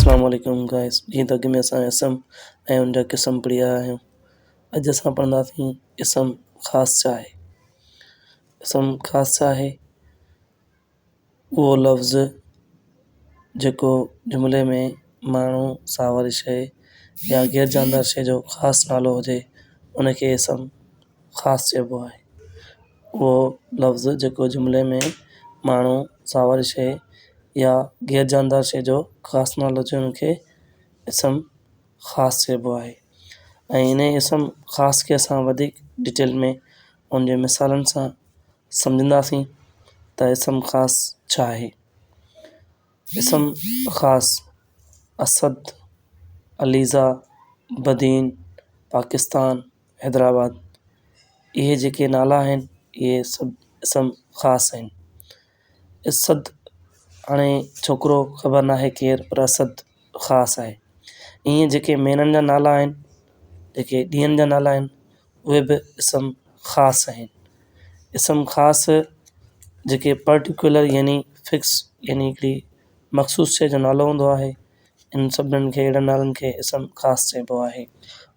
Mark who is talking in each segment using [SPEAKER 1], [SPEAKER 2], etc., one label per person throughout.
[SPEAKER 1] اسلام عليڪم گائس، جيئن ته اڳ ۾ اسان اسم ۽ ان جا قسم پڙهي آيا آهيون. اڄ اسان پڙهنداسين اسم خاص ڇا آهي. اسم خاص ڇا آهي؟ اهو لفظ جيڪو جملي ۾ ماڻهو، ساهواري شيء يا غير جاندار شيء جو خاص نالو هجي، ان کي اسم خاص چئبو آهي. اهو لفظ جيڪو جملي ۾ ماڻهو، ساهواري شيء يا غير جاندار شيء جو خاص نالو هجي، ان کي اسم خاص چئبو آهي. ۽ انهيء اسم خاص کي اسان وڌيڪ ڊيٽيل ۾ ان جي مثالن سان سمجهنداسين ته اسم خاص ڇا آهي. اسم خاص اسد، عليزه، بدين، پاڪستان، حيدرآباد، اهي جيڪي نالا آهن اهي سڀ اسم خاص آهن. اسد هاڻي ڇوڪرو خبر ناهي ڪير پر اسد خاص آهي. ائين جيڪي مهينن جا نالا آهن، جيڪي ڏينهن جا نالا آهن، اهي به اسم خاص آهن. اسم خاص جيڪي پرٽيڪيولر يعني فڪس يعني هڪڙي مخصوص شيء جو نالو هوندو آهي، ان سڀني کي اهڙن نالن کي اسم خاص چئبو آهي.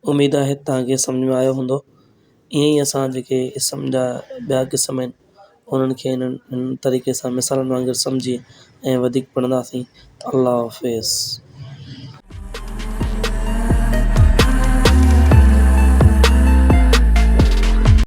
[SPEAKER 1] اميد آهي ته توهان کي سمجهه ۾ آيو هوندو. ائين ئي اسان جيڪي اسم جا ٻيا قسم آهن، انهن کي انهن طريقي سان مثالن وانگر سمجهي ۽ وڌيڪ پڙهنداسين. الله حافظ.